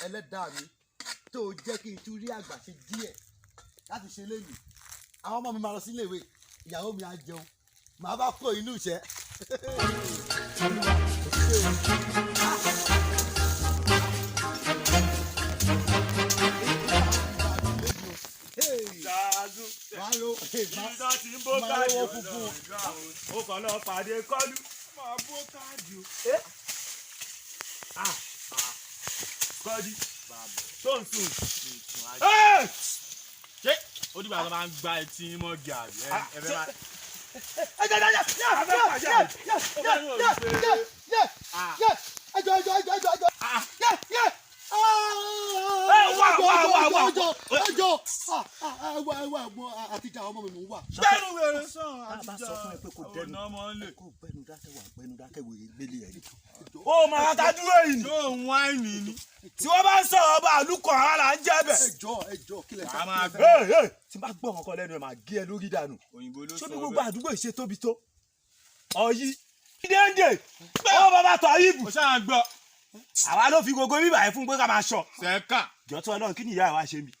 Ẹlẹ́dàá mi tó jẹ́ kí n tún rí àgbà ṣe díẹ̀ láti ṣe léyìí, àwọn ọmọ mi máa lọ sí iléèwé, ìyàwó mi á jẹun, màá bá kó inú ìṣẹ́. Olúwa, ó ṣé o. Ṣáájú. Màá lo Ibi tó ti ń bó máa káàdì lọ́wọ́ funfun. Ó kàn lọ pàdé kọ́lù. Máa bó káàdì o. Ah, ah. Kọ́dí tó ń sùn. Ṣé ó dìgbà tó máa ń gba etí mọ́ gàrí ẹ ẹ fẹ́ máa. Ẹ jẹ́ jẹ́ jẹ́ jẹ́ jẹ́ jẹ́ jẹ́ jẹ́ jẹ́, ẹjọ́ ẹjọ́ ẹjọ́ ẹjọ́ ẹjọ́ yẹ yẹ. Ẹ wá, wá, wá, wá. Ẹjọ́ ẹjọ́, ẹwà ẹwà ẹ̀gbọ́n àtijọ́, àwọn ọmọ mi mò ń wà. Gbẹ́nu wèrè sàn. Tá a bá sọ fún ẹ pé kò dẹnu Ọ̀nà ọmọ ń lè. kò gbẹnu dákẹ́, wà gbẹnu dákẹ́, wèrè gbélé ẹ̀ ní. Ó máa ta dúró yìí ni. Yóò ń wáìnì ni. Tí wọ́n bá ń sọ̀rọ̀ ọba àlùkò, ara là ń jẹ́ bẹ̀. Ẹjọ́ ẹjọ́, kílẹ̀ A máa fẹ́. Hey, hey, tí n bá gbọ́ nǹkan lẹ́nu ẹ̀, máa gé ẹ lórí dànù. Òyìnbó ló Ṣé sọ bí gbogbo bẹ́ẹ̀. àdúgbò yìí ṣe tóbi tó? Ọ̀yí. Déńdé ó bàbá tọ̀ ayíbù. Ó ṣáà ń gbọ́. Àwa ló fi gbogbo bíbà yẹn fún pé ká máa ṣọ. Sẹ́ńkà. Jọ́tọ́ náà, kí ni ìyá ẹ̀ wá ṣe mí?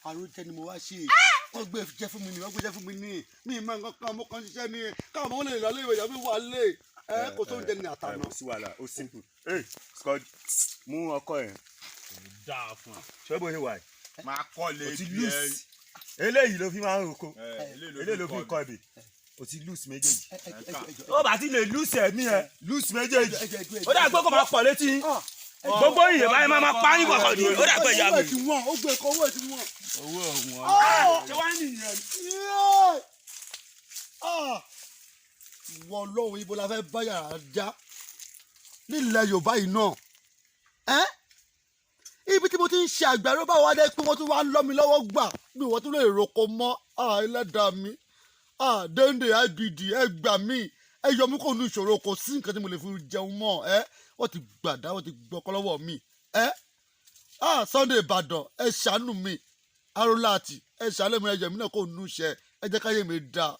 Àrùn jẹ ni mo wá ṣe, wọ́n gbé jẹ fún mi ni, wọ́n gbé jẹ fún mi ní mi mọ nǹkan kan, mo kàn ṣiṣẹ́ ni káwọn ọmọ lè lọ lé ìwé, ìyàwó mi wà lé ẹ, kò tó ń jẹ ní àtàná. Kò sí wàhálà, ó simple. Hey, Scott, mú ọkọ yẹn. Dáa fún ẹ. Ṣé bó ṣe wà yìí? Máa kọ́ lé O ti bí ẹ. loose. Eléyìí ló fi máa ń roko. Eléyìí ló fi ń kọ́ kọ ebè. O ti loose méjèèjì. Ẹjọ. Ó bá ti lè loose ẹ̀mí ẹ, loose méjèèjì. Ẹjọ ẹjọ. Ó dà pé kó máa pọ̀ létí yín. Gbogbo ìyè báyìí máa máa pa yín kọ̀ọ̀kan ni. Ó dà pé ìyá Owó mi. ẹ̀ ti wọ́n, ó gbé ẹ̀kọ́, owó ẹ̀ ti wọ́n. Owó ògùn ọ̀la. Ṣé wàá nìyẹn? Ìwọ Ọlọ́run, ibo la fẹ́ bá yàrá já nílẹ̀ Yorùbá yìí náà? Ẹ́ ibi tí mo ti ń ṣe àgbàro báwo wá dé pé wọ́n tún wá ń lọ́ mi lọ́wọ́ gbà mi, wọ́n tún lè roko mọ́. Ẹlẹ́dàá mi, Dende ibd, ẹ gbà mí, ẹ yọ mí kò ní ìṣòro, kò sí nǹkan tí mo lè fi jẹun mọ́. Ẹ wọ́n ti gbàdá, wọ́n ti gbọ́kọ́ lọ́wọ́ mi. Ẹ Sunday Ìbàdàn, ẹ ṣàánú mi. Arólàtì, ẹ ṣàánú mi, ẹ yọ mí náà kò nú iṣẹ́, ẹ jẹ́ káyé mi dáa.